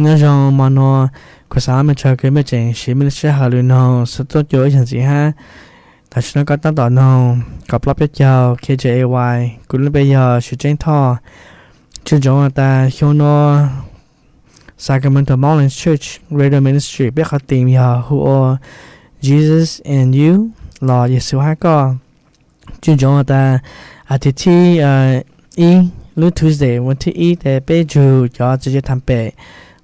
Nyob zoo mo no, kuv xaav mej tsaug kws mej tseem siv mej lub sij hawm lug noog xov tooj cua ib zaug ntxiv hab. Tam sim no koj tab tom noog kaum plaub peb caug K J A Y, kuv lub npe yog Suv Tseeb Thoj. Tsi ntsoov has tas xyoo no Sacramento Mountain Church Radio Ministry peb qhov teem yog hu ua Jesus and You los Yexus hab koj. Tsi ntsoov has tas a thib thib ib, lub Tuesday vas thib ib tes peb nrug cov txiv tsev thaam pem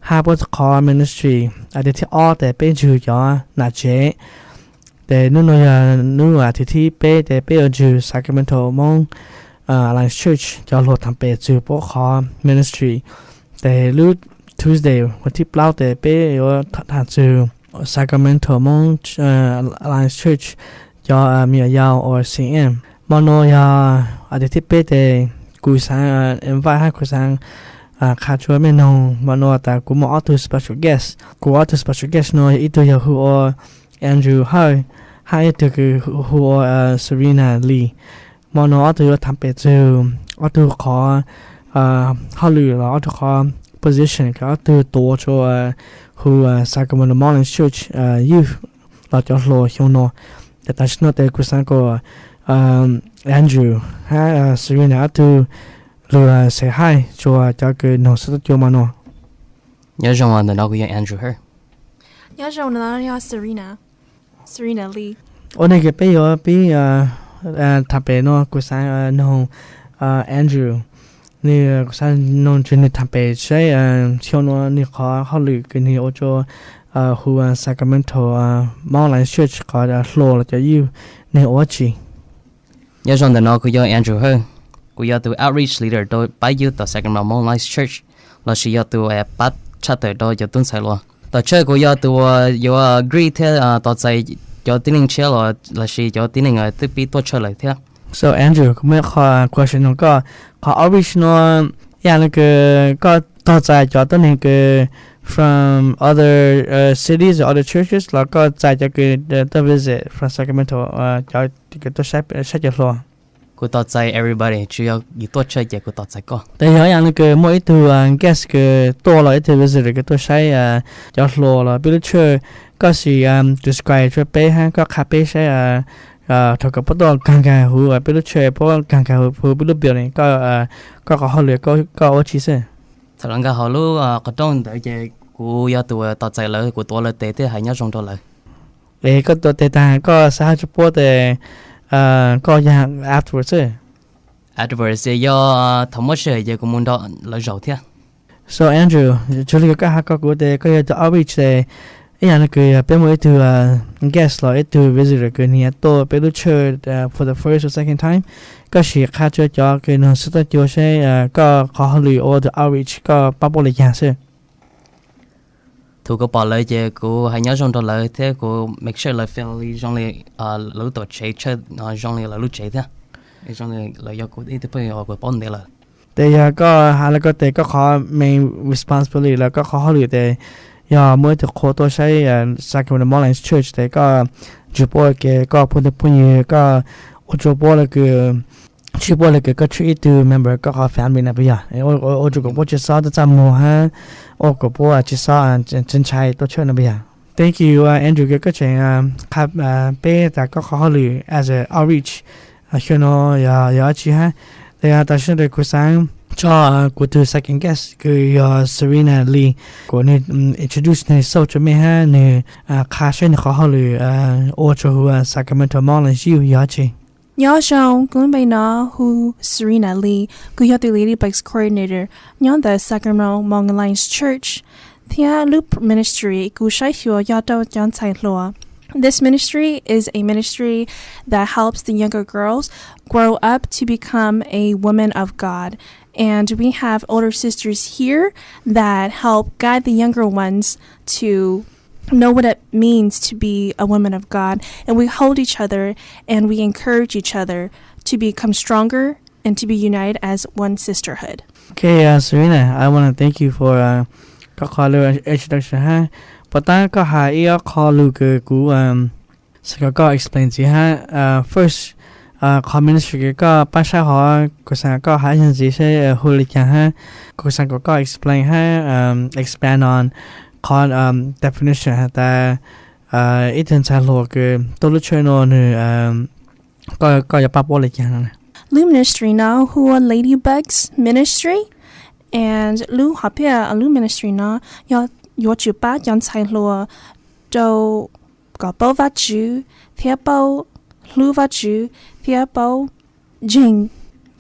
hab puab qhov ministry. A thib thib ob tes peb nrug cov nam tsev. Tes nub no yog nub a thib thib peb tes peb yuav nrug Sacramento Hmoob Alliance Church cov hluas thaam pem txug puab qhov ministry. Tes lub Tuesday vas thib plaub tes peb yuav thaam txug Sacramento Hmoob Alliance Church cov me nyuam yaus ua C M. Mo no yog a thib thib peb tes kuv xaav invite hab kuv xaav qha tsua mej noog mo no tas kuv muaj ob tug special guest. Kuv ob tug special guest no yog ib tug yog hu ua Andrew Hawj hab ib tug kws hu ua Serena Lee. Mo no ob tug yuav thaam pem txug ob tug qhov hauj lwm los ob tug qhov position kws ob tug tuav tsua hu Sacramento Mountain Church youth los cov hluas xyoo no. Tes tam sim no tes kuv xaav kom Andrew hab Serena ob tug lug say hi tsua cov kws noog xov tooj cua mo no. Nyob zoo, ntawm no kuv yog Andrew Hawj. Nyob zoo, ntawm no yog Serena, Serena Lee. Ua ntej kws peb yuav pib thaam pem no kuv xaav noog Andrew, nwg, kuv xaav noog tsua nwg thaam pem saib xyoo no nwg qhov hauj lwm kws nwg ua tsua hu Sacramento Mountain Church qhov hluas los cov youth nwg ua dlaab tsi. Nyob zoo, ntawm no kuv yog Andrew Hawj. Kuv yog tus outreach leader rau pab youth tom Sacramento Mountain Church, lossis yog tus pab tshaj tawm rau cov tub ntxhais hluas. Tom tshaj kuv yog tus uas yuav greet thiab tos txais cov tib neeg tshiab los lossis cov tib neeg twb pib tuaj tshaj lawm thiab. So Andrew, kuv muaj ib qho question noog koj, qhov outreach no yog le kws koj tos txais cov tuab neeg kws from other cities or other churches los koj txais cov kws tuaj visit from Sacramento, cov kws tuaj saib cov hluas? Kuv tos txais everybody, tsuas yog yus tuaj tshaj ces kuv tos txais koj. Tes yog ib yam le kws muaj ib tug guest kws tuaj los ib tug visitor kws tuaj saib cov hluas los peb lub tshaj, koj sim describe tsua peb hab koj qha peb saib thaum kws puab tuaj kaag nkaag huv peb lub tshaj, puab kaag nkaag huv peb lub building, koj qhov hauj lwm koj ua dlaab tsi xwb? Thaum lawv nkaag huv lub qhov rooj ntawd ces kuv yog tus tos txais lawv, kuv tuav lawv tes thiab hais nyob zoo rau lawv. Es koj tuav tes taag koj xav hais tsua puab tes koj yog afterwards xwb? Afterwards yog thaum muaj sij hawm ces kuv mus nrog lawv zaum thiab. So Andrew, tsuas le koj hais kom kuv tes koj yog tus outreach tes ib yam le kws peb muaj ib tug guest los ib tug visitor kws nwg tuaj peb lub tshaj for the first or second time, koj sim qha tsua cov kws noog xov tooj cua saib koj qhov hauj lwm ua tus outreach koj pab puab le caag xwb? Thaum kuv pom lawv ces kuv hais nyob zoo rau lawv thiab kuv make sure lawv feel zoo li lawv lub tuam tsev tshaj zoo li lawv lub tsev thiab zoo li lawv yog kuv ib tug phooj ywg uas kuv paub ntev lawm. Tes yog koj has le koj tes koj qhov main responsibility los koj qhov hauj lwm tes yog muaj ib tug qhua tuaj saib Sacramento Mountain Church tes koj ntsib puab le kws koj phooj ywg, koj ua tsua puab le kws, tshwj puab le kws koj tshwj ib tug member koj qhov family no puas yog? Ua tsua kom puab tsi xob txaj muag hab ua kom puab tsi xob ntshai tuaj tshaj no puas yog? Thank you Andrew kws koj tseem qha peb tas koj qhov hauj lwm as a outreach xyoo no yog dlaab tsi hab. Tes tam sim no kuv xaav tso kuv tug second guest kws yog Serena Lee kom nwg introduce nwg self tsua mej hab nwg qha saib nwg qhov hauj lwm ua tsua huv Sacramento Mountain Youth yog dlaab tsi. Nyob zoo, kuv lub npe no hu Serena Lee, kuv yog tus Lady Bikes Coordinator nyob ntawm Sacramento Mountain Alliance Church, thiab lub ministry kuv saib xyuas yog rau cov ntxhais hluas. This ministry is a ministry that helps the younger girls grow up to become a woman of God. And we have older sisters here that help guide the younger ones to know what it means to be a woman of God. And we hold each other and we encourage each other to become stronger and to be united as one sisterhood. Okay, Serena, I want to thank you for koj qhov lug introduction hab. Puas tab koj has ib ob qho lug kws kuv xaav kom koj explain ntxiv hab. First, Qhov ministry kws koj pab saib hov, kuv xaav koj has ib zaug ntxiv seb hu le caag hab, kuv xaav kom koj explain hab expand on qhov definition has tas ib tug ntxhais hluas kws tuaj lub church nuav nwg, koj yuav pab puab le caag no. Lub ministry no hu ua Ladybugs Ministry, and lub hom phiaj lub ministry no yog yuav tsum pab cov ntxhais hluas rau kom paub Vajtswv thiab paub hlub Vajtswv thiab paub ntseeg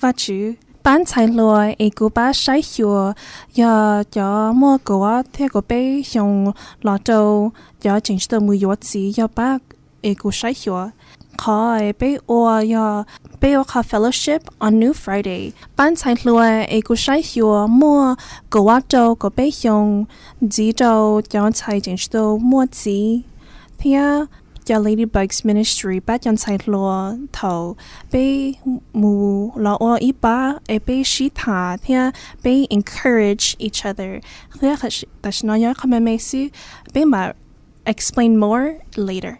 Vajtswv. Pab ntxhais hluas es kuv pab saib xyuas yog cov muaj kaum ob thiab kaum peb xyoo los rau cov tseem tsis tau mus yuav txiv yog pab es kuv saib xyuas. Qhov peb ua yog peb ua qhov fellowship on New Friday. Pab ntxhais hluas es kuv saib xyuas muaj kaum ob rau kaum peb xyoo, ntxiv rau cov ntxhais tseem tsis tau muaj txiv, thiab cov Ladybugs Ministry pab cov ntxhais hluas thaum peb mus los ua ib pab es peb sib tham thiab peb encourage each other. Thiab tam sim no yog ib qho me me xwb, peb mam explain more later.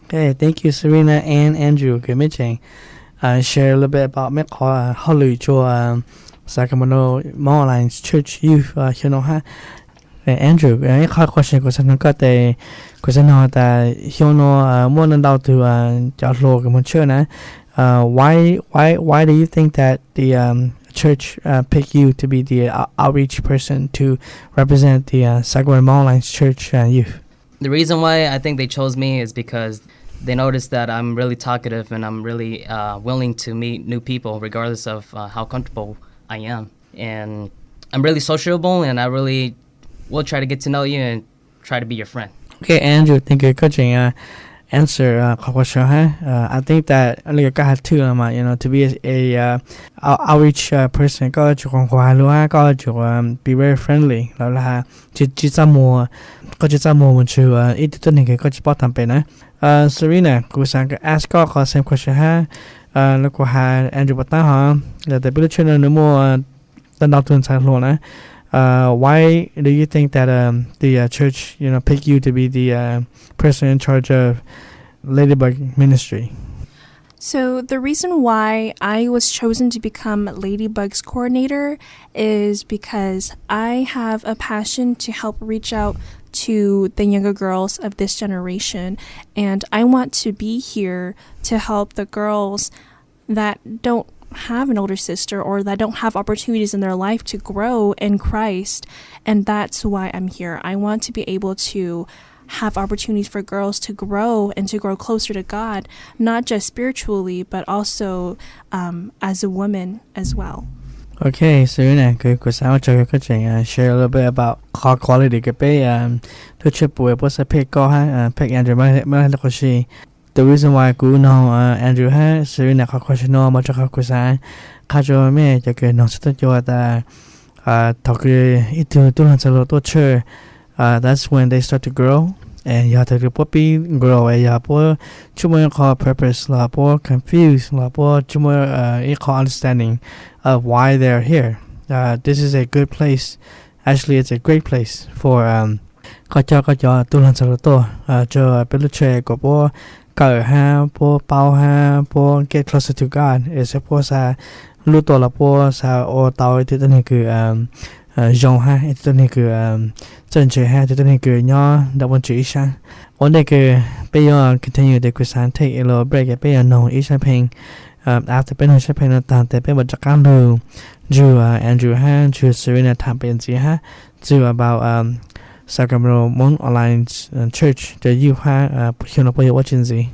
Okay, thank you Serena and Andrew kws mej tseem share a little bit about mej qhov hauj lwm rua Sacramento Mountain Alliance Church Youth xyoo no hab. Andrew, ib qho question kuv xaav noog koj tes, kuv xaav noog tas xyoo no muaj ntau ntau tug cov hluas kws moog church na, why why why do you think that the church pick you to be the outreach person to represent the Sacramento Mountain Alliance Church youth? The reason why I think they chose me is because they noticed that I'm really talkative and I'm really uh, willing to meet new people regardless of uh, how comfortable I am. And I'm really sociable and I really will try to get to know you and try to be your friend. Okay, Andrew, thank you. Koj tseem answer qhov kuv sau hab. I think that li koj has too, you know, to be a outreach person, koj tsum qhuas qhuas hais lug hab koj tsum be very friendly los lawv has tsis txaj muag, koj tsis txaj muag mus ntsib ib tug tuab neeg kws koj tsis paub taag pem na. Serena, kuv xaav ask koj qhov same question hab, lug kuv has Andrew puas taab hov, yog tas peb lub church no nws muaj ntau ntau tug ntxhais hluas na, why do you think that the church, you know, pick you to be the person in charge of Ladybug Ministry? So, the reason why I was chosen to become Ladybug's coordinator is because I have a passion to help reach out to the younger girls of this generation. And I want to be here to help the girls that don't have an older sister or that don't have opportunities in their life to grow in Christ. And that's why I'm here. I want to be able to have opportunities for girls to grow and to grow closer to God, not just spiritually, but also um, as a woman as well. Okay, Serena, kuv xaav ua tsaug koj tseem share a little bit about qhov quality kws peb tuaj tsheb pum puab xaav pick koj hab pick Andrew, muaj le qhov si. The reason why kuv noog Andrew hab Serena qhov question no mas rua qhov kuv xaav qha rua mej cov kws noog txhua tug cua tas thaum kws ib tug tub hluas ntxhais hluas tuaj church, that's when they start to grow. And yog thaum kws puab pib grow es yog puab tsis muaj ib qho purpose los puab confuse los puab tsis muaj ib qho understanding of why they are here, this is a good place. Actually, it's a great place for koj coj koj cov tub hluas ntxhais hluas tuaj rua peb lub church kom puab kawm hab puab paub hab puab get closer to God, es puab xaav lub tuaj los puab xaav ua tau ib tug tuab neeg kws zoo hab ib tug tuab neeg kws txawj ntse hab ib tug tuab neeg kws nyob ntawm Vaajtswv ib sab. Ua ntej kws peb yuav continue tes kuv xaav take a little break, peb yuav noog ib sab pheej. After peb noog sab pheej no taag tes peb mam rov qaab lug nrug Andrew hab nrug Serena tham pem ntxiv hab txug about Sacramento Mountain Alliance Church cov youth hab xyoo no puab yuav ua tsi ntxiv.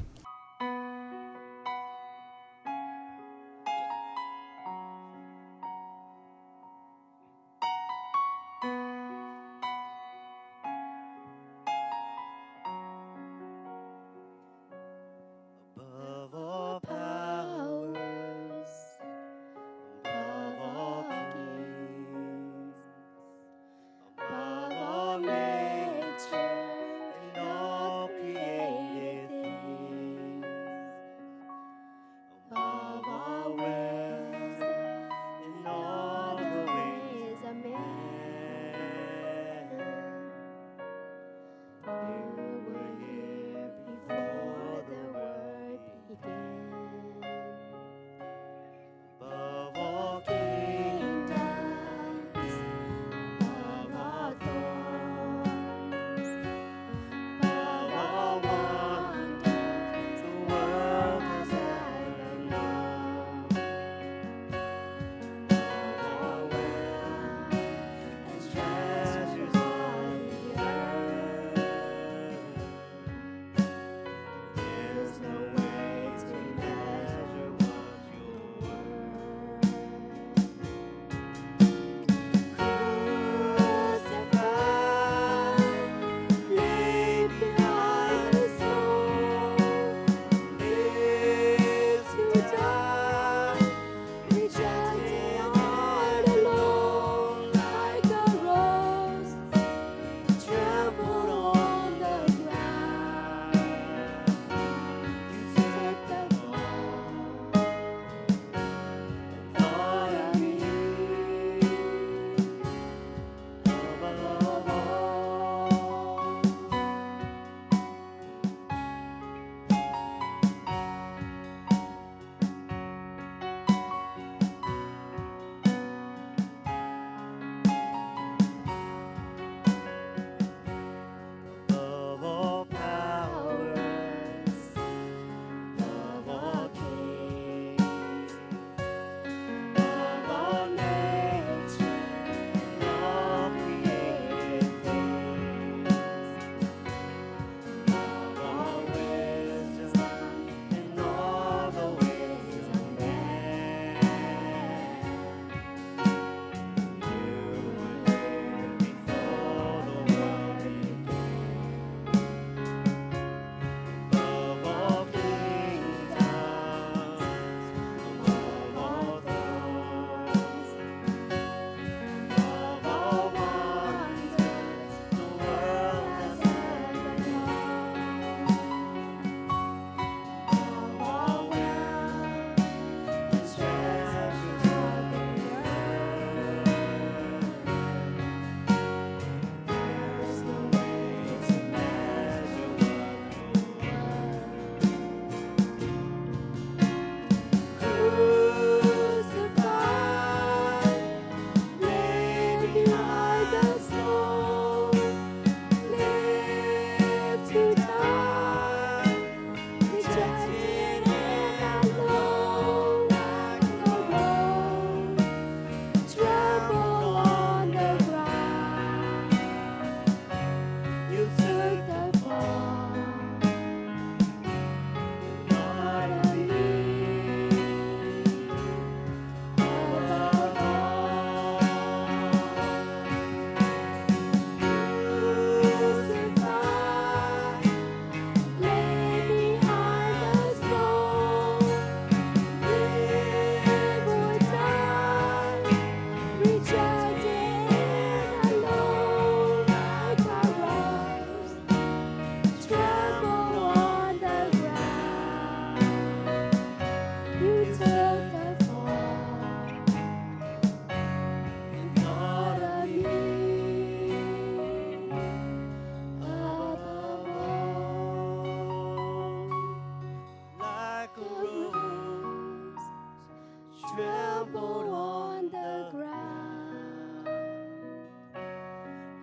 Trembled on the ground.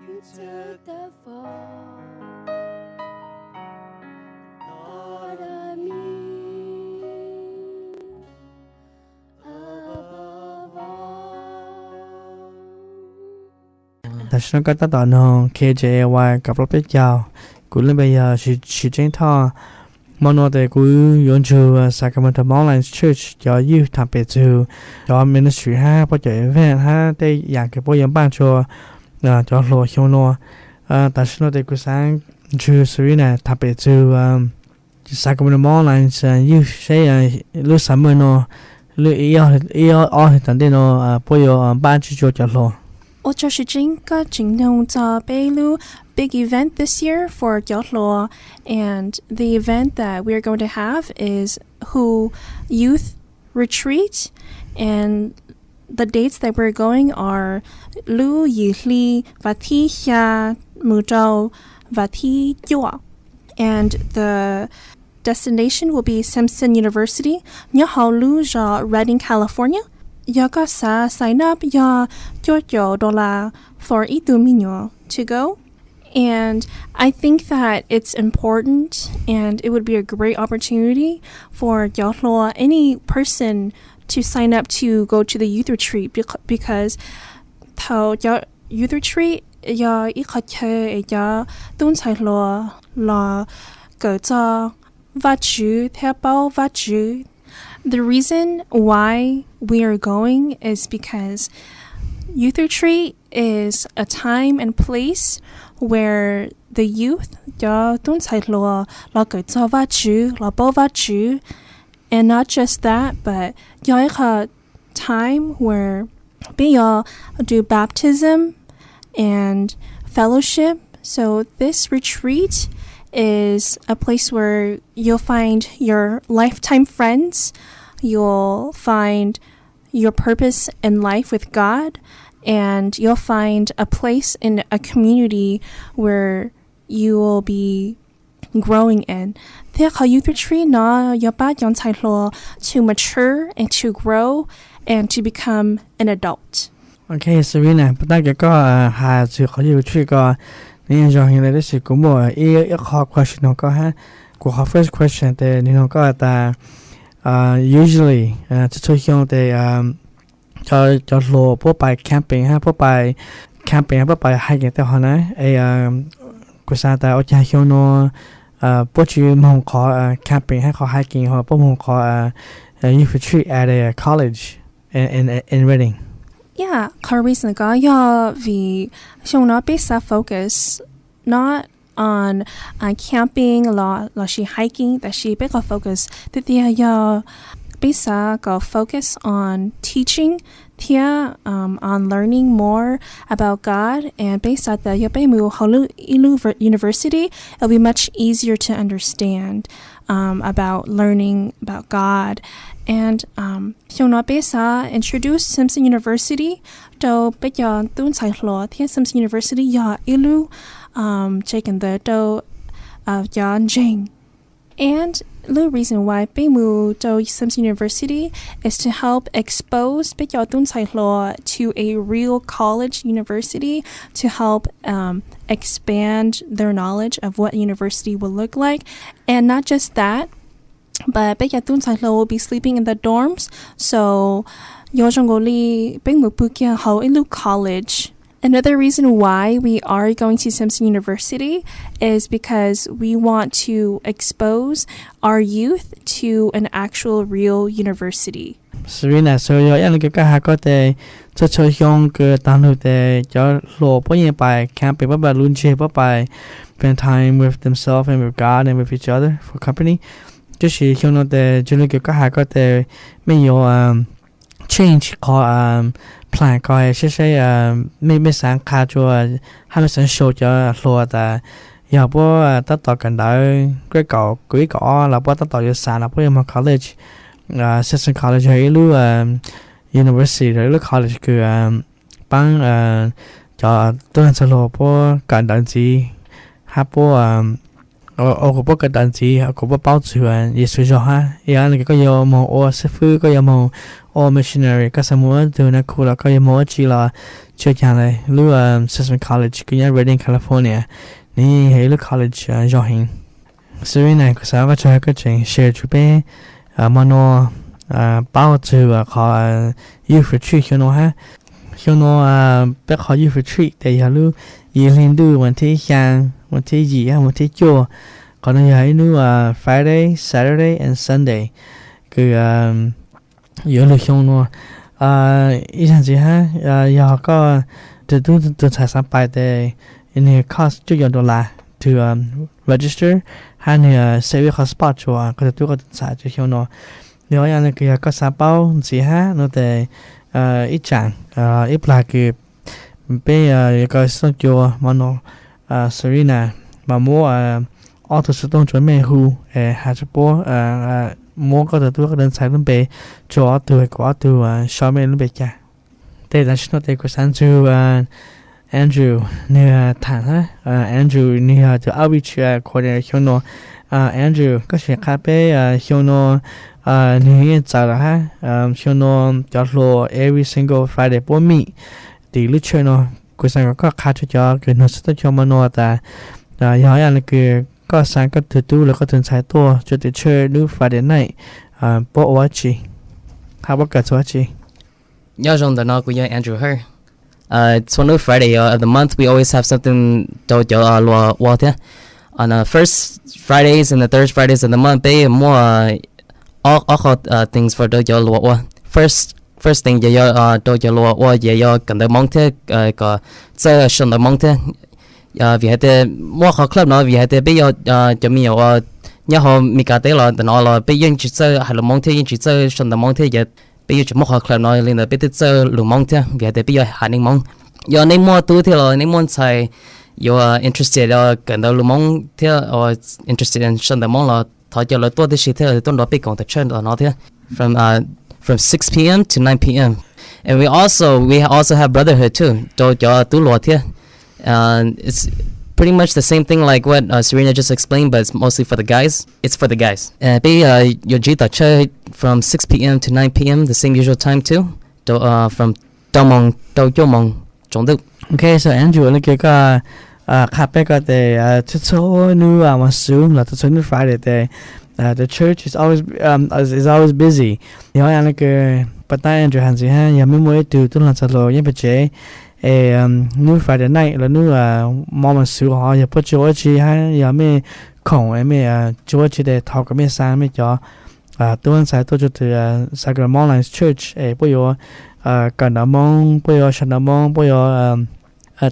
You took the fall. Thought of me above all. Tam sim no koj tab tom noog K J A Y kaum plaub peb caug, kuv lub npe yog Siv Tseeb Thoj. Hmo no tes kuv yuav ntsug Sacramento Mountain Church cov youth tham pem txug cov ministry hab puab cov event hab tej yaam kws puab yuav npaaj rua cov hluas xyoo no. Tam sim no tes kuv xaav ntsug Serena tham pem txug Sacramento Mountain Youth seb lub summer no, lub ib ob hli tom ntej no puab yuav npaaj tsi rua cov hluas. Ua tsaug Siv Tseeb, koj tseem noog txog peb lub big event this year for cov hluas, and the event that we are going to have is Hu Youth Retreat, and the dates that we're going are lub yim hli vas thib xya mus rau vas thib cuaj, and the destination will be Simpson University nyob hauv lub zos Redding, California. Yog koj xav sign up yog cuaj caum dollar for ib tug me nyuam to go. And I think that it's important and it would be a great opportunity for cov hluas, any person, to sign up to go to the youth retreat, because thaum cov youth retreat yog ib qhov chaw es cov tub ntxhais hluas los kawm txog Vajtswv thiab paub Vajtswv. The reason why we are going is because youth retreat is a time and place where the youth, cov tub ntxhais hluas, los kawm txog Vajtswv, los paub Vajtswv. And not just that, but yog ib qho time where peb yuav do baptism and fellowship. So this retreat is a place where you'll find your lifetime friends, you'll find your purpose in life with God, and you'll find a place in a community where you will be growing in. Thiab qhov youth retreat no yuav pab cov ntxhais hluas to mature and to grow and to become an adult. Ok, Serena, puas tab kws koj has txug qhov youth retreat ko, nws yeej zoo heev le, tab sis kuv muaj ib qho question noog koj hab. Kuv qhov first question tes nwg noog koj tas, usually txhua txhua xyoo tes cov hluas puab pais camping hab puab pais camping hab puab pais hiking tej hov na, es kuv xaav tas ua caag xyoo no puab tsi moog qhov camping hab qhov hiking ho puab moog qhov youth retreat at a college in Redding? Yeah, qhov reason ko yog vim xyoo no peb xav focus not on camping lossis hiking, tab sis peb qhov focus tiag tiag yog peb xav kom focus on teaching thiab on learning more about God, and peb xav tas yog peb mus hauv lub ib lub university, it'll be much easier to understand about learning about God. And xyoo no peb xav introduce Simpson University rau peb cov tub ntxhais hluas thiab Simpson University yog ib lub tsev kawm ntawv rau cov ntseeg. And lub reason why peb mus rau Simpson University is to help expose peb cov tub ntxhais hluas to a real college university to help expand their knowledge of what university will look like. And not just that, but peb cov tub ntxhais hluas will be sleeping in the dorms, so yuav zoo nkaus li peb mus pw kiag hauv ib lub college. Another reason why we are going to Simpson University is because we want to expose our youth to an actual real university. Serena, so yog ib yam li kws koj has ko tes txhua txhua xyoo kws taag lug tes cov hluas puab yeej pais camping, puab pais lub ntseg, puab pais spend time with themselves and with God and with each other for company. Tab sis xyoo no tes zoo li kws koj has ko tes mej yuav change qhov plan ko saib saib mej xaav qha rua hab mej xaav show cov hluas tas yog puab tab tom kawm ntawv grade kaum, kaum ib, kaum ob los puab tab tom yuav xaav los puab yuav moog college. Simpson College yog ib lub university los ib lub college kws paab cov tub neeg txhua hluas puab kawm ntawv ntxiv hab puab ua kuas puab kawm ntawv ntxiv, ua kuas puab paub txug Yexus zog hab. Yog li koj yuav moog ua xib fwb, koj yuav moog ua missionary, koj xav mus ua tug nas khu los koj yuav mus ua tsi los tsis ua caag le. Lub Sussman College kuj nyob Redding, California, nws yeej yog ib lub college zoo heev. Serena, kuv xav ua koj tsaug koj tseem share tshua peb mo nua paub txug qhov youth retreat xyoo nua hab. Xyoo nua peb qhov youth retreat tes yog lub yim hli ntuj vas thib xyaa, vas thib yim hab vas thib cuaj. Qhov no yog ib nub Friday, Saturday and Sunday kws yuav lug xyoo nua. Ib zaag ntxiv hab, yog koj tug tub tug ntxhais xaav pais tes nwg cost cuaj caum dollar to register, hab nwg save ib qhov spot rua koj tug tub koj tug ntxhais rua xyoo nua. Yog ib yaam le kws yog koj xaav paub ntxiv hab no tes ib tsaam ib plag kws peb yuav koj xov tooj cua mo nua, Serena mas muab ob tug xov tooj rua mej hu, has rua puab, muab koj tug tub koj tug ntxhais lub npe rua ob tug, kuas ob tug sau mej lub npe ca. Tes tam sim no tes kuv xaav nrug Andrew nwg thaam hab. Andrew nwg yog tug outreach coordinator xyoo nua. Andrew, koj sim qha peb xyoo nua nwg yeej txawm lawm hab, xyoo nua cov hluas every single Friday puab meet tim lub church nua. Kuv xaav kom koj qha rua cov kws nug xov tooj cua mo nua tas yog ib yaam le kws koj xaav koj tug tub los koj tug ntxhais tuaj rua tim church nub Friday night puab ua dlaab tsi, hab puab kawm txug dlaab tsi? Nyob zoo, ntawm no kuv yog Andrew Her. Txhua nub Friday of the month we always have something rau cov luas ua thiab. On the first Fridays and the third Fridays of the month peb muaj ob qho things for rau cov luas ua. First thing ces yog rau cov luas ua ces yog kawm ntawv Moob thiab kom txawj sau ntawv Moob thiab. Vim hais tias muaj qhov club no vim hais tias peb yog cov me nyuam uas nyob hauv Meskas teb los ntawm no los peb yeej tsis txawj hais lus Moob thiab yeej tsis txawj sau ntawv Moob thiab ces peb yuav tsum muaj qhov club no li ntawd peb thiaj txawj lus Moob thiab vim hais tias peb yog haiv neeg Moob. Yog nej muaj tub thiab los nej muaj ntxhais yuav interested kawm ntawv lus Moob thiab interested sau ntawv Moob los thov caw lawv tuaj tib si thiab tuaj nrog peb koom tam tshaj no thiab. From six p.m. to nine p.m. And we also we also have brotherhood too rau cov tub luas thiab. It's pretty much the same thing like what Serena just explained, but it's mostly for the guys. It's for the guys. Peb yuav ntsib tom tshaj from six p.m. to nine p.m., the same usual time too, from rau moos rau cuaj moos tsaus ntuj. Ok, so Andrew, le kws koj qha peb koj tes txhua txhua nub moos xuv los txhua txhua nub Friday tes the church is always is always busy. Yog le kws puas taab Andrew has ntxiv hab, yog mej muaj ib tug tub hluas ntxhais hluas yeej pes tsev es nub Friday night los nub moos moos xuv hov yog puab tsis ua dlaab tsi hab yog mej khoom mej tsis ua dlaab tsi tes thov kom mej xa mej cov tub ntxhais tuaj rua tus Sacramento Mountain Church es puab yuav kawm ntawv Moob, puab yuav sau ntawv Moob, puab yuav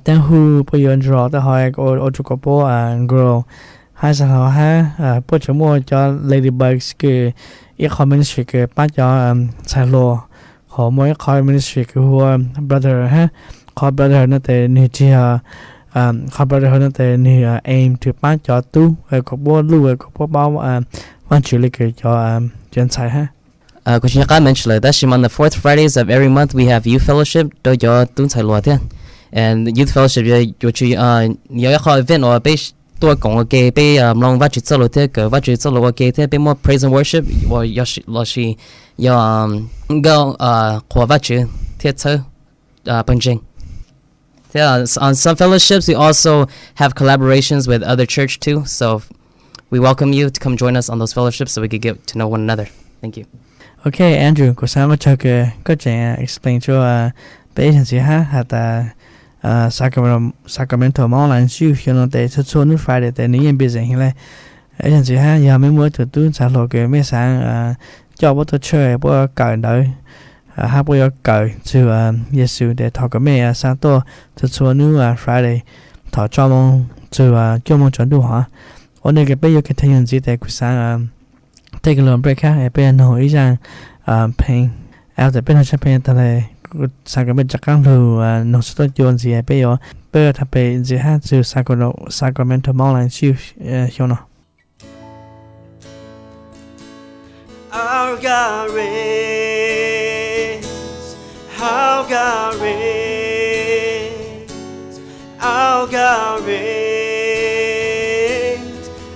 teeb hu, puab yuav draw tej hov ua rua kom puab grow. Hab xaav hlo hab puab tseem muaj cov ladybugs kws ib qho ministry kws paab cov ntxhais hluas, hov muaj ib qho ministry kws hu ua brother hab. Qhov brother no tes nwg tsis yog, qhov brother no tes nwg aim to paab cov tub kom puab luj kom puab paub Vaajtswv le kws cov ntxhais hab. Kuv tsis nco qab mention lawm tab sis on the fourth Fridays of every month we have youth fellowship rau cov tub ntxhais hluas thiab. And youth fellowship yuav tsum yog ib qho event uas peb tuaj koom ua ke, peb mloog Vaajtswv txoj lus thiab kawm Vaajtswv txoj lus ua ke thiab peb muaj praise and worship uas lossis yog nkauj qhuas Vaajtswv thiab txhawb pawg ntseeg. Thiab on some fellowships we also have collaborations with other church too, so we welcome you to come join us on those fellowships so we could get to know one another. Thank you. Ok, Andrew, kuv xaav ua tsaug kws koj tseem explain rua peb ib zaag ntxiv hab has tas Sacramento Mountain Youth xyoo no tes txhua txhua nub Friday tes nwg yeej busy heev le. Ib zaag ntxiv hab, yog mej muaj ib tug tub ntxhais hluas kws mej xaav coj puab tuaj church puab kawm ntawv hab puab yuav kawm txug Yexus tes thov kom mej xa tuaj txhua txhua nub Friday thaum tso moos txug cuaj moos tsaus ntuj hov. Ua le kws peb yuav continue ntxiv tes kuv xaav take a little break hab es peb yuav noog ib zaaj pheej. After peb noog tshaj pheej tag le, kuv xaav kom mej rov qaab lug noog xov tooj cua ntxiv, peb yuav, peb yuav tham pem ntxiv hab txug Sacramento Mountain Youth xyoo no. Our God reigns, our God reigns, our God reigns,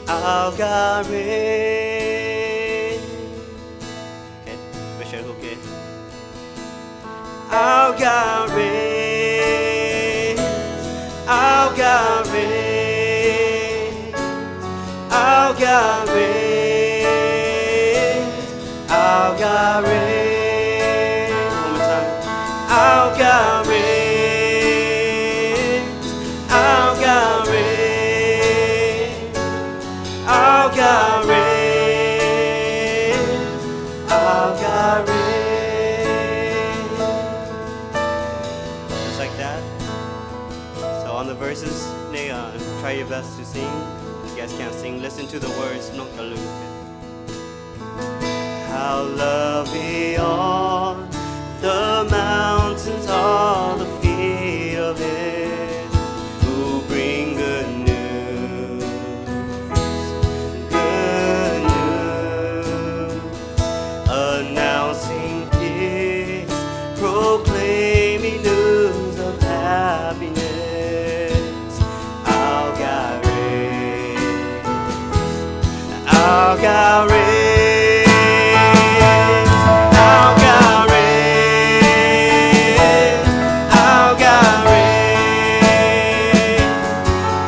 our God reigns. Okay, we should, okay. Our God reigns, our God reigns, our God reigns, our God reigns. One more time. Our God reigns, our God reigns, our God reigns, our God reigns. Just like that. So on the verses, nej, uh, try your best to sing. If you guys can't sing, listen to the words, mloog cov lus. How lovely are the mountains of the feet of him who bring good news, good news, announcing peace, proclaiming news of happiness. Our God reigns. Our God reigns. Our God reigns. Our God reigns.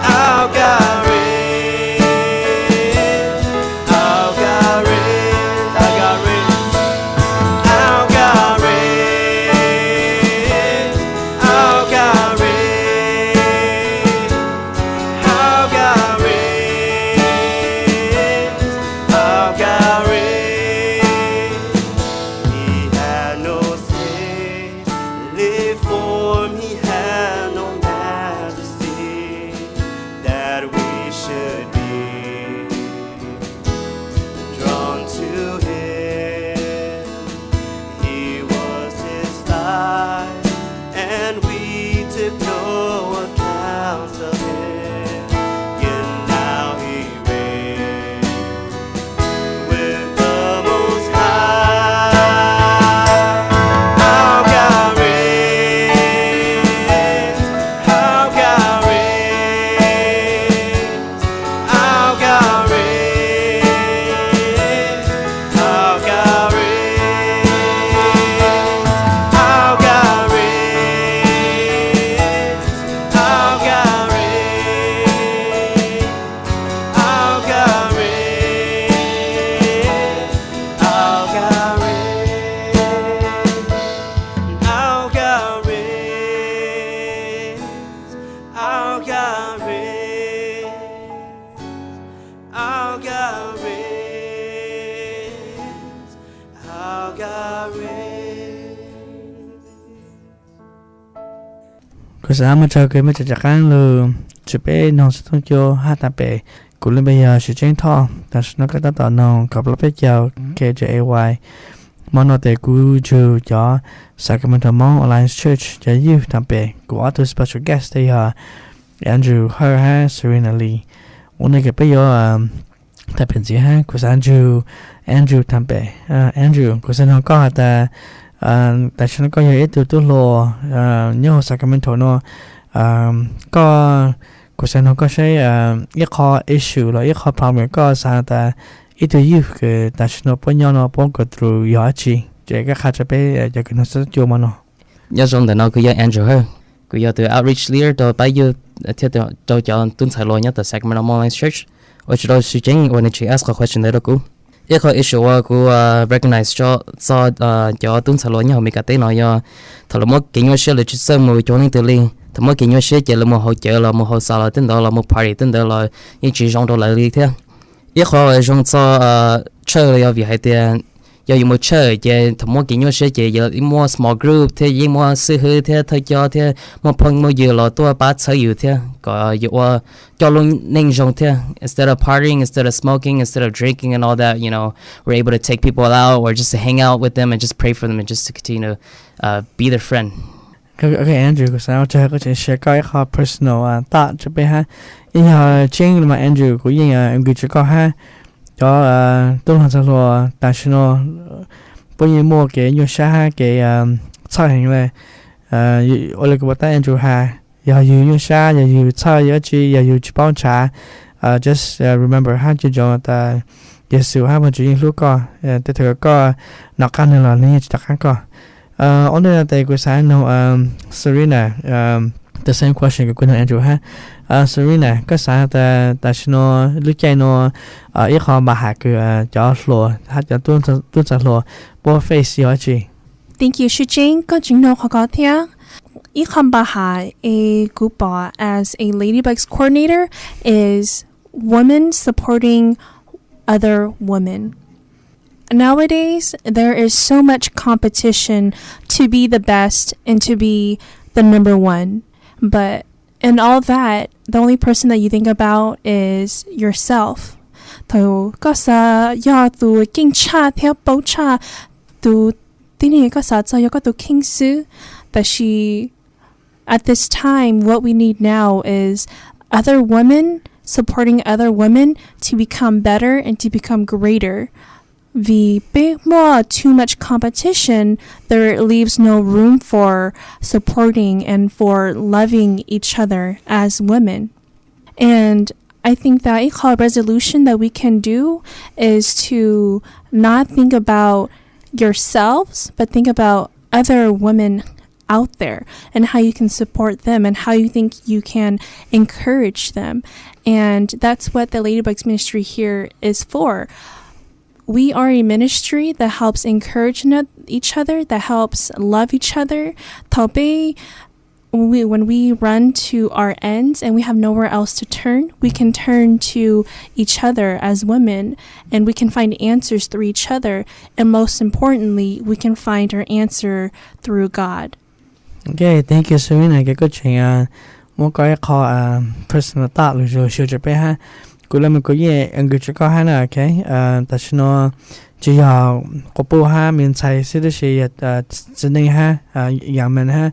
Our God reigns. Our God reigns. Our God reigns. Our God reigns. Our God reigns. Our God reigns. Our God reigns. He had no saintly form, he had no majesty that we should be drawn to him. He was despised, and we took no account of him. Yet now he reigns with the Most High. Our God reigns. Our God reigns. Our God reigns. Our God reigns. Our God reigns. Our God reigns. Our God reigns. Our God reigns. Our God reigns. Our God reigns. Our God reigns. Our God reigns. Kuv xav muaj tsaug kawg mej tseem rov qab lug tswv peb noog xov tooj cua hab thaam pem. Kuv lub npe yog Siv Tseeb Thoj. Tam sim no koj tab tom noog kaum plaub peb caug K J A Y. Mo no tes kuv nrug cov Sacramento Hmoob Alliance Church cov youth thaam pem. Kuv ob tug special guest tes yog Andrew Hawj hab Serena Lee. Ua ntej kws peb yuav thaam pem ntxiv hab kuv xav nrug Andrew thaam pem. Andrew, kuv xav noog koj has tas, tam sim no koj yog ib tug tub hluas nyob huv Sacramento no, koj, kuv xav noog koj saib ib qho issue los ib qho problem koj xav tas ib tug youth kws tam sim no puab nyob no puab go through yog dab tsi, ces koj qha rau peb cov kws noog xov tooj cua mo no. Nyob zoo, ntawm no kuv yog Andrew Hawj. Kuv yog tus outreach leader rau pab youth thiab rau cov tub ntxhais hluas nyob tom Sacramento Hmoob Alliance Church. Ua tsaug rau Siv Tseeb uas nws tseem ask qhov question ntawd rau kuv. Ib qho issue uas kuv recognize tso txog cov tub ntxhais hluas nyob huv Meskas teb no yog thaum lawv muab kev nyuaj siab lawv tsis txawj mus cuag leej twg li. Thaum muab kev nyuaj siab ces lawv mus haus cawv los mus haus xav los tej ntawd los mus party tej ntawd los yeej tsis zoo rau lawv li thiab. Ib qho zoo txog tshawj los yog vim hais tias yog yus mus tshawj ces thaum muab kev nyuaj siab ces yeej muaj small group thiab yeej muaj xib hwb thiab thawj coj thiab muaj phooj muaj ywg los tuaj pab txhawb yus thiab kom yus ua coj lub neej zoo thiab. Instead of partying, instead of smoking, instead of drinking and all that, you know, we're able to take people out or just to hang out with them and just pray for them and just to continue to uh, be their friend. Ok Andrew, kuv xav ua tsaug koj tseem share koj ib qho personal thought rau peb hab. Ib yog Tseeb los mas Andrew, kuv yeej agree rau koj hab. Cov tub hluas ntxhais hluas tam sim no puab yeej muaj kev nyuaj sab hab kev txhawj heev le. Ua li kuv puas tab Andrew has, yog yug nyuaj sab, yog yug txhawj, yog dab tsi, yog yug tsis paub ntshaw, just remember hab nco ntsoov tas Yexus hab Vaajtswv yeej hlub koj. Tej thaum koj nov qab nwg los nwg yeej tsis nov qab koj. Ua ntej no tes kuv xav nug Serena the same question kws kuv nug Andrew hab. Serena, koj xav tas tam sim no lub caij no ib qho npa has kws cov hluas hab cov tub ntxhais hluas puab face yog dab tsi? Thank you, Shu Jing, koj tseem nug qhov ko thiab. Ib qho npa has es kuv pom as a Ladybugs coordinator is women supporting other women. Nowadays, there is so much competition to be the best and to be the number one. But in all that, the only person that you think about is yourself. Thaum koj xav yog tus keej tshaj thiab paub tshaj, tus tib neeg koj xav txog yog koj tus kheej xwb. Tab sis at this time, what we need now is other women supporting other women to become better and to become greater. Vim peb muaj too much competition, there leaves no room for supporting and for loving each other as women. And I think that ib qho resolution that we can do is to not think about yourselves, but think about other women out there and how you can support them and how you think you can encourage them. And that's what the Ladybugs ministry here is for. We are a ministry that helps encourage each other, that helps love each other. Thaum peb, when we, when we run to our ends and we have nowhere else to turn, we can turn to each other as women, and we can find answers through each other. And most importantly, we can find our answer through God. Okay, thank you, Serena, kws koj tseem muab koj ib qho personal thought lug zug xyu rua peb hab. Kuv le me kuv yeej nkws rua koj hab na, okay? Tam sim no tsis yog quas puj hab me ntxhais xwb tab sis yog txiv neej hab, young men hab,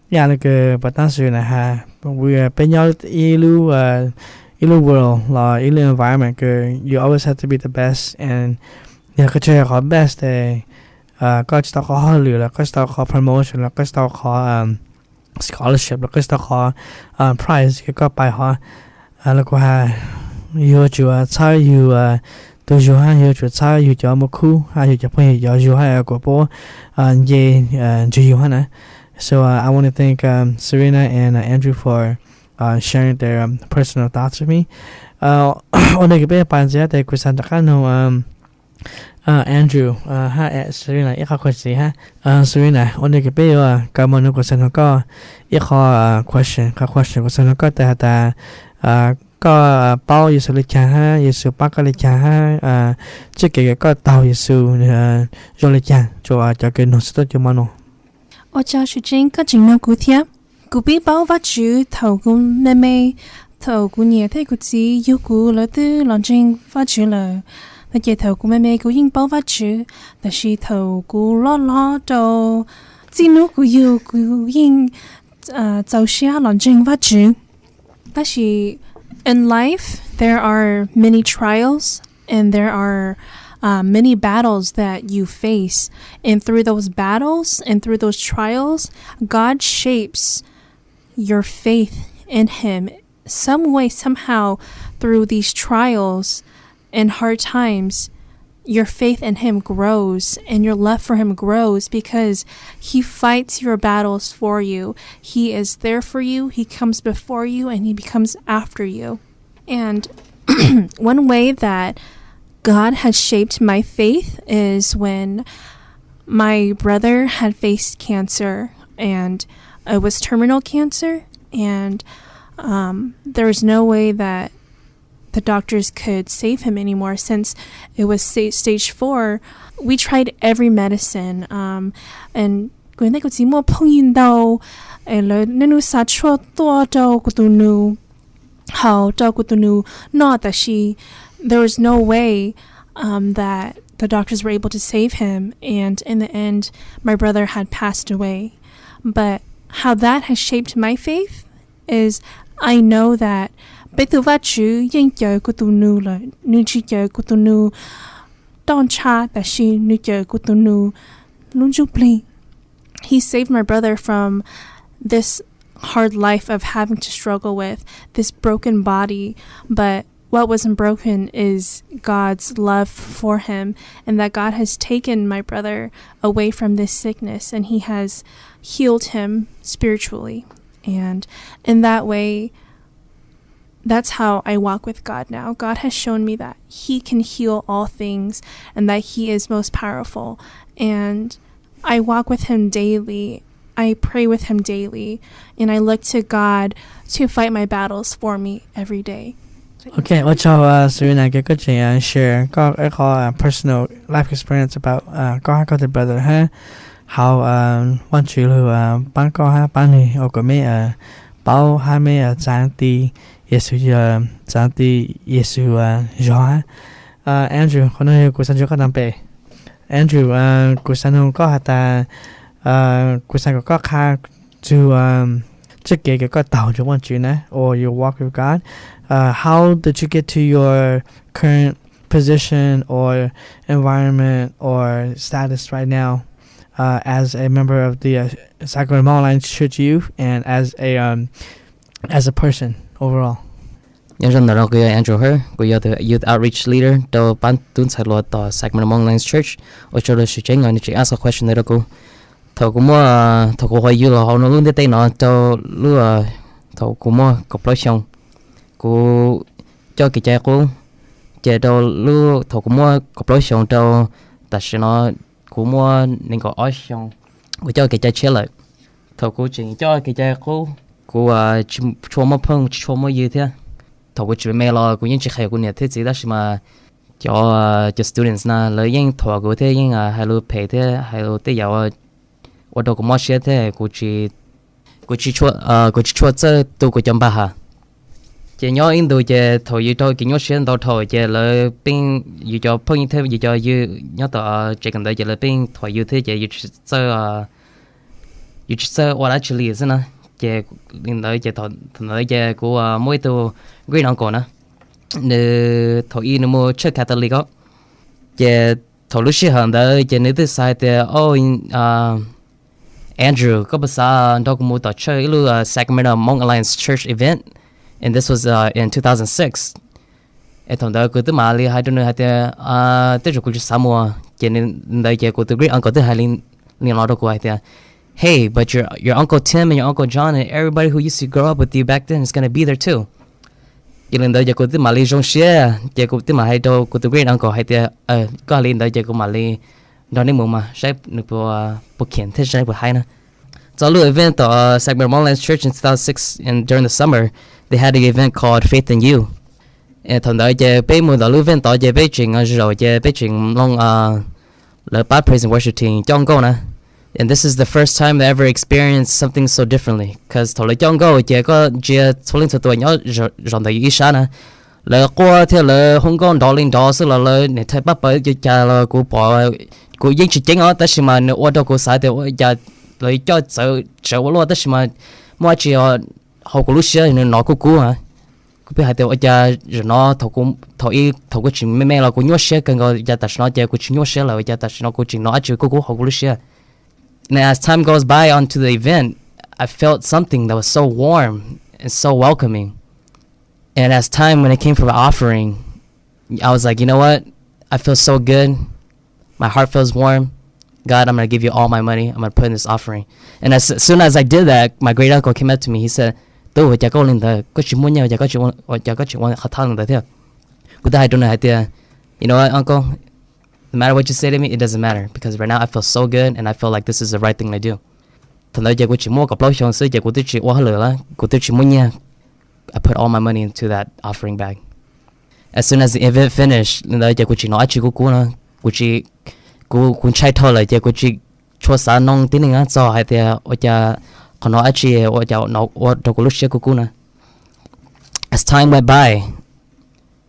yam le kws pas tab Serena has, peb nyob ib lub, ib lub world los ib lub environment kws you always have to be the best, and yog koj tsis yog qhov best tes koj tsis tau qhov hauj lwm los koj tsis tau qhov promotion los koj tsis tau qhov scholarship los koj tsis tau qhov prize kws koj pais hov. Los kuv has, yug yuav tsum txhawb yug tus yug hab yug yuav tsum txhawb yug cov muaj khub hab yug cov phooj ywg cov yug hab kuas puab nce ntsig yug hab na. So I want to thank Serena and Andrew for sharing their personal thoughts with me. Ua ntej kws peb pais ntxiv tes kuv xav rov qab nug Andrew hab Serena ib qho question hab. Serena, ua ntej kws peb yuav kawm moog nub kuv xav nug koj ib qho question, qhov question kuv xav nug koj tes has tas koj paub Yexus le caag hab Yexus pab koj le caag hab txuj kev kws koj taug Yexus zoo le caag rua cov kws nug txug tuaj cov moog no. Ua tsaug Shu Jing, koj tseem nug kuv thiab. Kuv pib paub Vajtswv thaum kuv me me, thaum kuv niam thiab kuv txiv yug kuv lawv twb los ntseeg Vajtswv lawm. No ces thaum kuv me me kuv yeej paub Vajtswv, tab sis thaum kuv loj hlob rau txij nub kuv yug kuv yeej txaus siab los ntseeg Vajtswv. Tab sis in life, there are many trials and there are uh, many battles that you face. And through those battles and through those trials, God shapes your faith in Him. Some way, somehow, through these trials and hard times, your faith in Him grows and your love for Him grows because He fights your battles for you. He is there for you, He comes before you, and He comes after you. And one way that God has shaped my faith is when my brother had faced cancer, and it was terminal cancer, and um, there was no way that the doctors could save him anymore since it was sta- stage four. We tried every medicine, um, and kuv ntej kuv txiv muaj phooj ywg ntau, lawv niaj hnub xa tshuaj tuaj rau kuv tus nus, haus rau kuv tus nus noj, tab sis there was no way um, that the doctors were able to save him, and in the end, my brother had passed away. But how that has shaped my faith is I know that peb tus Vajtswv yeej caw kuv tus nus lawm, nws tsis caw kuv tus nus roj ntsha, tab sis nws caw kuv tus nus lub ntsuj plig. He saved my brother from this hard life of having to struggle with this broken body, but what wasn't broken is God's love for him, and that God has taken my brother away from this sickness, and he has healed him spiritually. And in that way, that's how I walk with God now. God has shown me that he can heal all things and that he is most powerful. And I walk with him daily. I pray with him daily, and I look to God to fight my battles for me every day. Ok, ua tsaug Serena, koj tseem share koj ib qho personal life experience about koj hab koj tus brother hab hauv Vaajtswv lug paab koj hab paab nwg ua kom mej paub hab mej txav ti Yexus, txav ti Yexus zog hab. Andrew, qhov nuav yog kuv xaav ntsib koj taag pem. Andrew, kuv xaav noog koj has tas, kuv xaav kom koj qha txug txuj kev kws koj taug rua Vaajtswv na, or your walk with God. How did you get to your current position or environment or status right now as a member of the Sacramento Alliance Church Youth and as a um, as a person overall? Nyob zoo, ntawm no kuv yog Andrew Hur, kuv yog the Youth Outreach Leader rau pab tub ntxhais hluas tom Sacramento Alliance Church. Ua tsaug rau sib tseeb os, nws tseem ask qhov question ntawd rau kuv. Thaum kuv muaj, thaum kuv ua youth los hauv lub ntiaj teb no rau lub, thaum kuv muaj kaum plaub xyoo, kuv coj kev cai qub, ces rau lub, thaum kuv muaj kaum plaub xyoo rau tam sim no kuv muaj nees nkaum ob xyoo, kuv coj kev cai tshiab lawm. Thaum kuv tseem coj kev cai qub, kuv tsis tshua muaj phooj, tsis tshua muaj ywg thiab. Thaum kuv tseem me los kuv yeej tsis qhia kuv niam thiab txiv, tab sis mas cov, cov students na lawv yeej thuam kuv thiab yeej hais lus phem thiab hais lus tej yam ua rau kuv mob siab thiab kuv tsis, kuv tsis tshua txawj tu kuv cov npaj has. Ces nyob ib ntus ces thaum yus raug kev nyuaj siab ntau dhau ces lawv pheej, yus cov phooj ywg thiab yus cov ywg nyob tom tsev kawm ntawv ces lawv pheej thuam yus thiab ces yus tsis txawj, yus tsis txawj ua dab tsi li xwb na. Ces li ntawd ces thaum ntawd ces kuv muaj ib tug great uncle na, nws thaum ub nws mus church Catholic os. Ces thaum lub sij hawm ntawd ces nws twb xav hais tias, o, Andrew, koj puas xav nrog kuv mus tom church ib lub Sacramento Hmong Alliance Church event? And this was in two thousand six. Es thaum ntawd kuv twb mam li hais rau nws hais tias, tej zaum kuv tsis xav mus. Ces ntawd ces kuv tus great uncle twb hais li no rau kuv hais tias, hey, but your, your uncle Tim and your uncle John and everybody who used to grow up with you back then is gonna be there too. Ces li ntawd ces kuv twb mam li zoo siab, ces kuv twb mam hais rau kuv tus great uncle hais tias, koj hais li ntawd ces kuv mam li nrog nej mus mas saib nws puas, puas khiam thiab saib puas haib na. Txog lub event tom Sacramento Hmong Alliance Church in two thousand six, and during the summer they had an event called Faith in You. Thaum ntawd ces peb mus tom lub event tod ces peb tseem zaum ces peb tseem mloog lawv pab praise and worship team coj nkauj na. And this is the first time I ever experienced something so differently, cause thaum lawv coj nkauj ces koj ntsia txhua leej txhua tus nyob zov ntawm yus ib sab na, lawv quaj thiab lawv hu nkauj nrov li nrov xwb los lawv niam tais pab pawv ua cas los kuv pom, kuv yeej tsis ceeb os, tab sis mas nws ua rau kuv xav tias ua cas lawv coj txawv tsawv ua luaj, tab sis mas muaj dab tsi hauv kuv lub siab nws hnov kub kub. Kuv pheej hais tias ua cas zaum no thaum ub, thaum kuv tseem me me los kuv nyuaj siab kawg nkaus, cas tam sim no ces kuv tsis nyuaj siab lawm, cas tam sim no kuv tseem hnov dab tsi kub kub hauv kuv lub siab. And as time goes by onto the event, I felt something that was so warm and so welcoming. And as time, when it came for the offering, I was like, you know what? I feel so good. My heart feels warm. God, I'm gonna give you all my money. I'm gonna put in this offering. And as soon as I did that, my great uncle came up to me. He said, Tub, ua cas koj ua li ntawd? Koj tsis muaj nyiaj, ua cas koj tseem ua qhov thaj li ntawd thiab? Kuv thiaj hais rau nws hais tias, you know what, uncle? No matter what you say to me, it doesn't matter because right now I feel so good and I feel like this is the right thing to do. Thaum ntawd ces kuv tseem muaj kaum plaub xyoo xwb ces kuv twb tsis ua hauj lwm lawm, kuv twb tsis muaj nyiaj. I put all my money into that offering bag. As soon as the event finished, li ntawd ces kuv tseem hnov dab tsi kub kub no. Kuv tsis, kuv, kuv ntshai dhau lawm ces kuv tsis tshua xav noog tib neeg txog hais tias ua cas qhov no dab tsi ua cas ua rau kuv lub siab kub kub na. As time went by,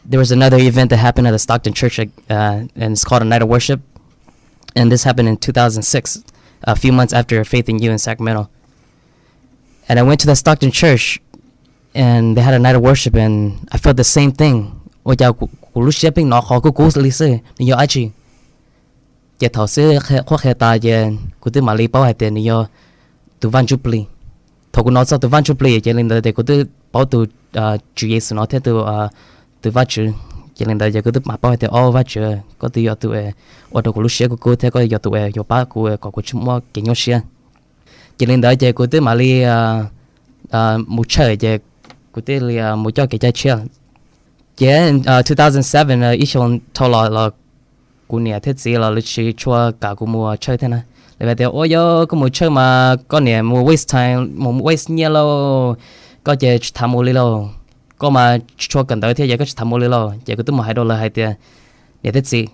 there was another event that happened at the Stockton Church, uh, and it's called a night of worship. And this happened in two thousand six, a few months after Faith in You in Sacramento. And I went to the Stockton Church, and they had a night of worship, and I felt the same thing. Ua cas kuv, kuv lub siab pheej hnov qhov kub kub li xwb, nws yog dab tsi? Ces thaum xwb qhuab qhia tas ces kuv twb mam li paub hais tias nws yog tus Vaj Ntsuj Plig. Thaum kuv hnov txog tus Vaj Ntsuj Plig ces li ntawd ces kuv twb paub tus Tswv Yexus no thiab tus, tus Vajtswv. Ces li ntawd ces kuv twb mam paub hais tias, o Vajtswv, koj twb yog tus ua rau kuv lub siab kub kub thiab koj yog tus uas yuav pab kuv kom kuv tsis muaj kev nyuaj siab. Ces li ntawd ces kuv twb mam li mus tshawj ces kuv thiaj li mus coj kev cai tshiab. Ces two thousand seven ib xyoo dhau los los kuv niam thiab txiv los lawv tsis tshua kam kuv mus tshawj thiab na. Lawv hais tias, ua yog koj mus tshawj mas koj niam mus waste time, mus waste nyiaj lauj, koj ces tsis tham mus li lauj, koj mas tsis tshua kawm ntawv thiab ces koj tsis tham mus li lauj. Ces kuv twb mus hais rau lawv hais tias, niam thiab txiv,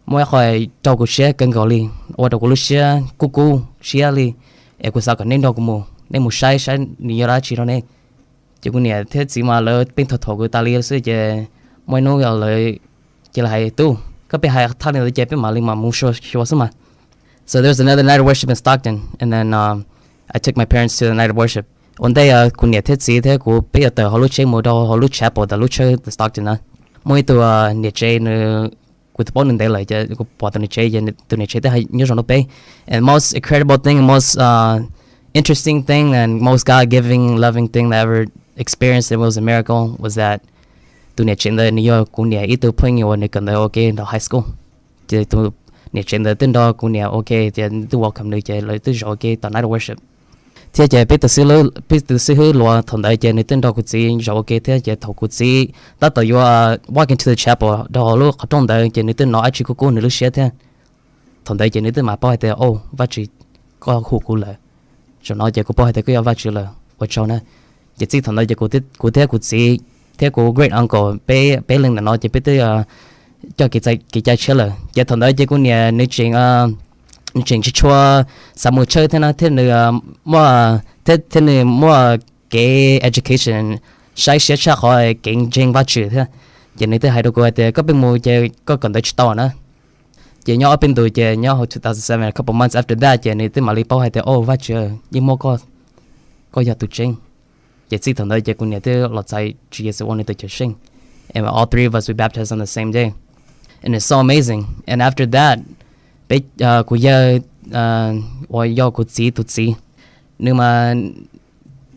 muaj ib qho raug kuv siab kawg nkaus li, ua rau kuv lub siab kub kub siab li, es kuv xav kom nej nrog kuv mus, nej mus saib saib nws yog dab tsi rau nej. Ces kuv niam thiab txiv mas lawv pheej thuam thuam kuv tas li xwb ces muaj ib hnub lawv cia li hais, tub, koj pheej hais thaj li ntawd ces peb mam li mam mus xyuas xwb mas. So there's another night of worship in Stockton, and then um, I took my parents to the night of worship. Ua ntej kuv niam thiab txiv thiab kuv peb yuav tawm hauv lub tsheb mus rau hauv lub chapel ntawm lub tsheb Stockton na, muaj ib tug niam tsev, nws, kuv twb paub nws ntev lawm ces kuv pom tus niam tsev ces tus niam tsev twb hais nyob zoo rau peb. And most incredible thing, most uh, interesting thing, and most God-giving, loving thing that I ever experienced, it was a miracle, was that tus niam tsev ntawd nws yog kuv niam ib tug phooj ywg uas nws kawm ntawv ua ke nram high school. Ces tus niam tsev ntawd twb nrog kuv niam ua ke, ces twb welcome nws ces lawv twb zaum ua ke tom night of worship. Thiab ces peb tus xib hwb Luas thaum ntawd ces nws twb nrog kuv txiv zaum ua ke thiab ces thaum kuv txiv tab tom yuav walk into the chapel rau hauv lub qhov rooj ntawd ces nws twb hnov dab tsi kub kub nws lub siab thiab. Thaum ntawd ces nws twb mam paub hais tias, o, Vajtswv, koj hu kuv lawm. Zaum no ces kuv paub hais tias koj yog Vajtswv lawm, ua tsaug na. Ces txij thaum ntawd ces kuv thiab kuv txiv thiab kuv great uncle peb, peb leeg ntawm no ces peb twb coj kev cai tshiab lawm. Ces thaum ntawd ces kuv niam nws tseem, nws tseem tsis tshua xav mus church thiab na, thiab nws muaj, thiab nws muaj kev education saib siab tshaj qhov kev ntseeg Vajtswv thiab. Ces nws twb hais rau kuv hais tias koj pheej mus ces koj kawm ntawv tsis tau na. Ces nyob ob peb ntus ces nyob hauv two thousand seven, a couple months after that ces nws twb mam li paub hais tias, o, Vajtswv, yeej muaj koj, koj yog tus tseeb. Ces txij thaum ntawd ces kuv niam twb los txais Tswv Yexus ua nws tus Cawm Seej. And all three of us, we baptized on the same day. And it's so amazing. And after that, peb, kuv yawg uas yog kuv txiv tus txiv, nws mas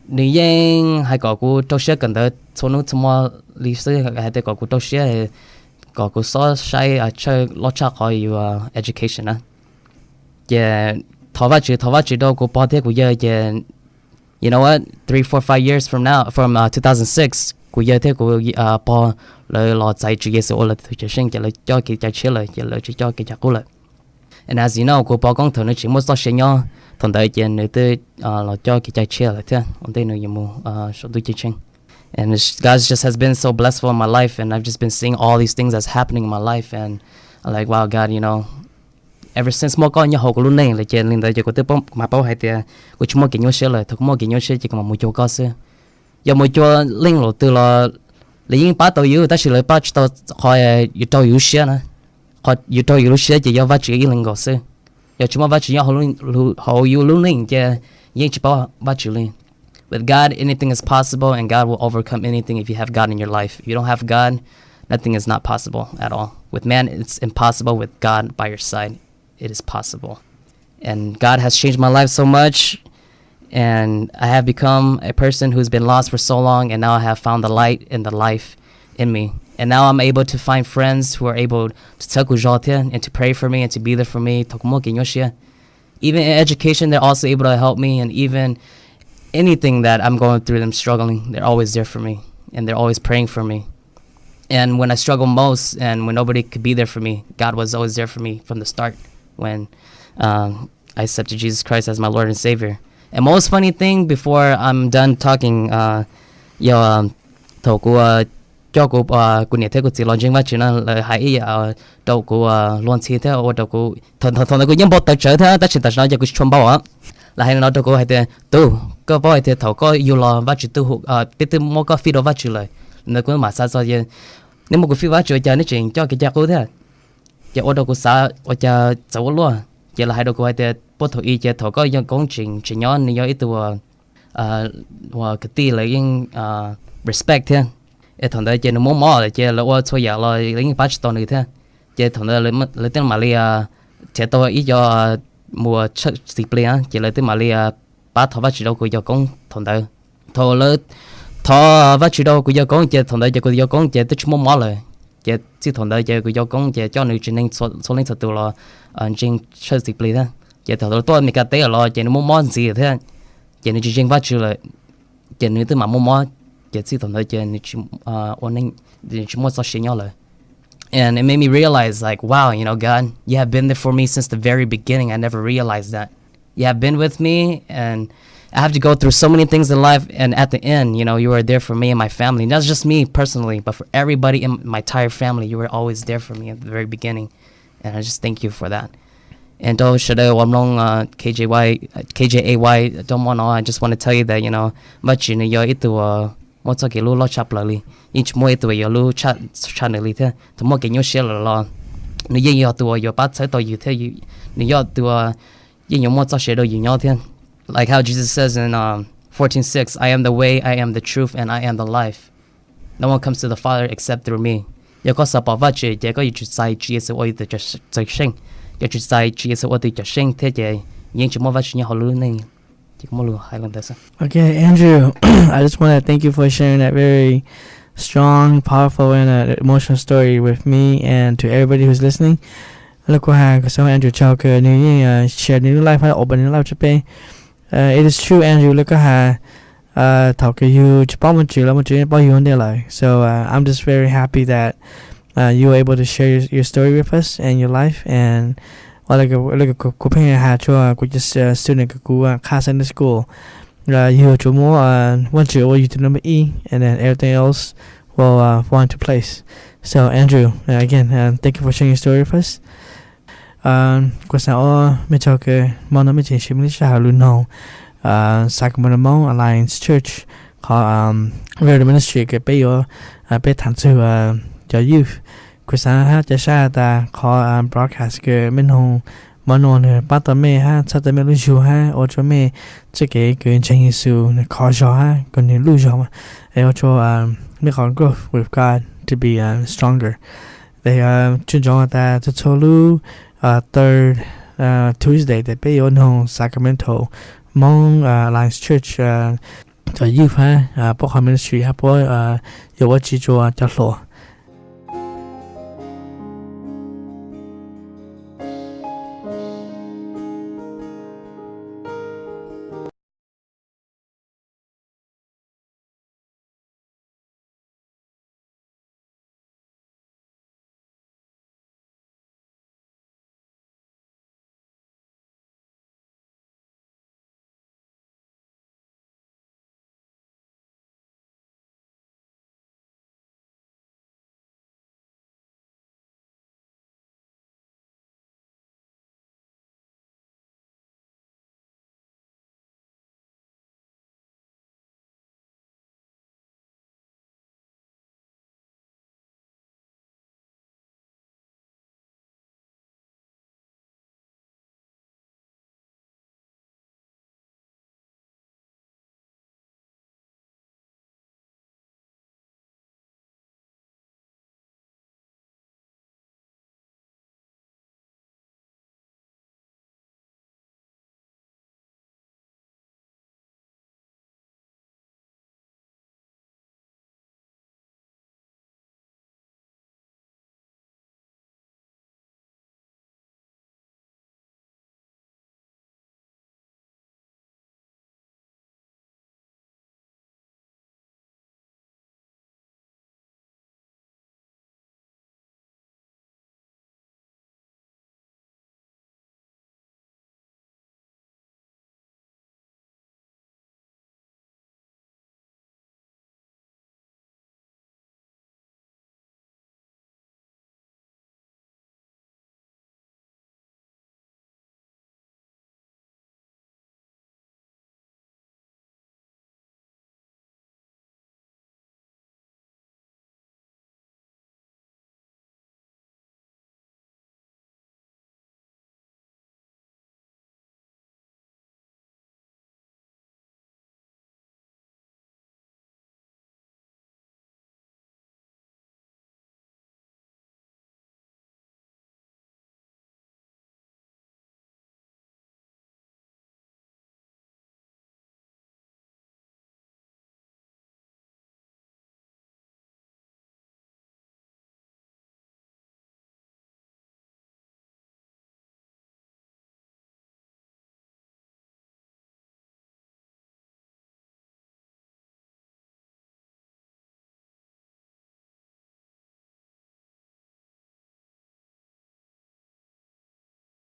nws yeej hais kom kuv rau siab kawm ntawv txhua hnub txhua hmo li xwb, hais tias kom kuv rau siab, kom kuv xob saib church loj tshaj qhov yus education na. Ces thov Vajtswv, thov Vajtswv rau kuv pog thiab kuv yawg ces, you know what, three, four, five years from now, from two thousand six, kuv yawg thiab kuv pog lawv los txais Tswv Yexus ua lawv tus Cawm Seej ces lawv coj kev cai tshiab lawm ces lawv tsis coj kev cai qub lawm. And as you know, kuv pog koob thaum nws tseem muaj txoj sia nyob thaum ntawd ces nws twb los coj kev cai tshiab lawm thiab ua ntej nws yuav mus saum ntuj ceeb tsheej. And God just has been so blessful in my life, and I've just been seeing all these things that's happening in my life, and I'm like, wow, God, you know, ever since muaj koj nyob hauv kuv lub neej lawm ces li ntawd ces kuv twb mam paub hais tias kuv tsis muaj kev nyuaj siab lawm. Thaum kuv muaj kev nyuaj siab ces kuv mam mus cuag koj xwb. Yog mus cuag leej lwm tus los lawv yeej pab tau yus tab sis lawv pab tsis tau qhov yus raug yus lub siab na. Qhov yus raug yus lub siab ces yog Vajtswv ib leeg nkaus xwb. Yog tsis muaj Vajtswv nyob hauv yus lub neej ces yeej tsis paub Vajtswv li. With God, anything is possible, and God will overcome anything if you have God in your life. If you don't have God, nothing is not possible at all. With man, it's impossible. With God by your side, it is possible. And God has changed my life so much. And I have become a person who's been lost for so long, and now I have found the light and the life in me. And now I'm able to find friends who are able to txhawb kuv zog thiab and to pray for me and to be there for me thaum kuv muaj kev nyuaj siab. Even in education, they're also able to help me, and even anything that I'm going through, I'm struggling, they're always there for me, and they're always praying for me. And when I struggle most, and when nobody could be there for me, God was always there for me from the start when um, I accepted Jesus Christ as my Lord and Savior. And most funny thing before I'm done talking, uh, yog thaum kuv coj kuv, kuv niam thiab kuv txiv los ntseeg Vajtswv na, lawv hais ib yam rau kuv luag ntxhi thiab ua rau kuv, thaum ntawd kuv yeej npau taws tsawv thiab tab sis tam sim no ces kuv tsis tshua npau. Lawv hais no rau kuv hais tias, tub, koj paub hais tias thaum koj yug los Vajtswv twb hu, peb twb muab koj fij rau Vajtswv lawm. Ntawd kuv mam xav txog tias, neb muab kuv fij Vajtswv ua cas neb tseem coj kev cai qub thiab? Ces ua rau kuv xav ua cas txawv ua luaj. Ces lawv hais rau kuv hais tias puag thaum i ces thaum koj yawg koob tseem tseem nyob, nws yog ib tug uas kwv tij lawv yeej respect thiab. Es thaum ntawd ces nws muaj mob lawm ces lawv ua txhua yam los lawv yeej pab tsis tau nws thiab. Ces thaum ntawd lawv thiaj mam li nrhiav tau ib co muas tshawj txiv plig, ces lawv thiaj mam li pab thov Vajtswv rau kuv yawg koob thaum ntawd. Thaum lawv thov Vajtswv rau kuv yawg koob ces thaum ntawd ces kuv yawg koob ces twb tsis muaj mob lawm. Ces txij thaum ntawd ces kuv yawg koob ces coj nws tsev neeg txhua leej txhua tus los ntseeg tshaj txim plig thiab. Ces thaum lawv tuaj Meskas teb los ces nws muaj mob ntxiv thiab, ces nws tsis ntseeg Vajtswv lawm, ces nws twb mam muaj mob, ces txij thaum ntawd ces nws tsis muaj txoj sia nyob lawm. And it made me realize, like, wow, you know, God, you have been there for me since the very beginning. I never realized that. You have been with me, and I have to go through so many things in life, and at the end, you know, you were there for me and my family. Not just me personally, but for everybody in my entire family, you were always there for me at the very beginning. And I just thank you for that. And rau sawv daws uas mloog K J Y, K J A Y rau mo no, I just want to tell you that, you know, Vajtswv nws yog ib tug muaj txoj kev hlub loj tshaj plaws li. Yeej tsis muaj ib tug yuav hlub tshaj nws li thiab. Thaum muaj kev nyuaj siab lawm los nws yeej yog tus uas yuav pab txhawb tau yus thiab, nws yog tus uas yeej yuav muaj txoj sia rau yus nyob thiab. Like how Jesus says in um, fourteen six, I am the way, I am the truth, and I am the life. No one comes to the Father except through me. Yog koj xav pom Vajtswv ces koj yuav tsum txais Tswv Yexus ua yus tus txawj seej. Yog tsis txais Tswv Yexus ua tus cawm seej thiab ces yeej tsis muaj Vajtswv nyob hauv lub neej. Ces kuv muaj lus hais li ntawd xwb. Okay, Andrew, I just want to thank you for sharing that very strong, powerful, and uh, emotional story with me and to everybody who's listening. Lawv kuj has kuv xav Andrew tsaug kawg nws yeej share nws lub life, open nws lub life rau peb. It is true, Andrew, lawv kuj has thaum kws yus tsis paub Vajtswv los Vajtswv yeej paub yus ntej lawm. So uh, I'm just very happy that uh, you were able to share your, your story with us and your life and lawv kuj pheej has tshua kuv cov student kws kuv qha Sunday school, yus yuav tsum muab Vajtswv ua yus tus number ib, and then everything else will fall into place. So Andrew, again, thank you for sharing your story with us. Kuv xav ua mej tsaug kawg, hmo no mej tseem siv mej lub sij hawm los noog Sacramento Hmong Alliance Church qhov very ministry kws peb yuav, peb tham txug cov youth. Kuv xav hab ca sab tas qhov broadcast kws mej noog hmo no nws pab tau mej hab txhawb tau mej lub zug hab ua rua mej txuj kev kws ntseeg Yexus nws khov zog hab kws nws luj zog, es ua rua mej qhov growth with God to be stronger. Tes tswj ntsoov tas txhua txhua lub third Tuesday tes peb yuav noog Sacramento Hmong Alliance Church cov youth hab puab qhov ministry hab puab yuav ua tsi rua cov hluas.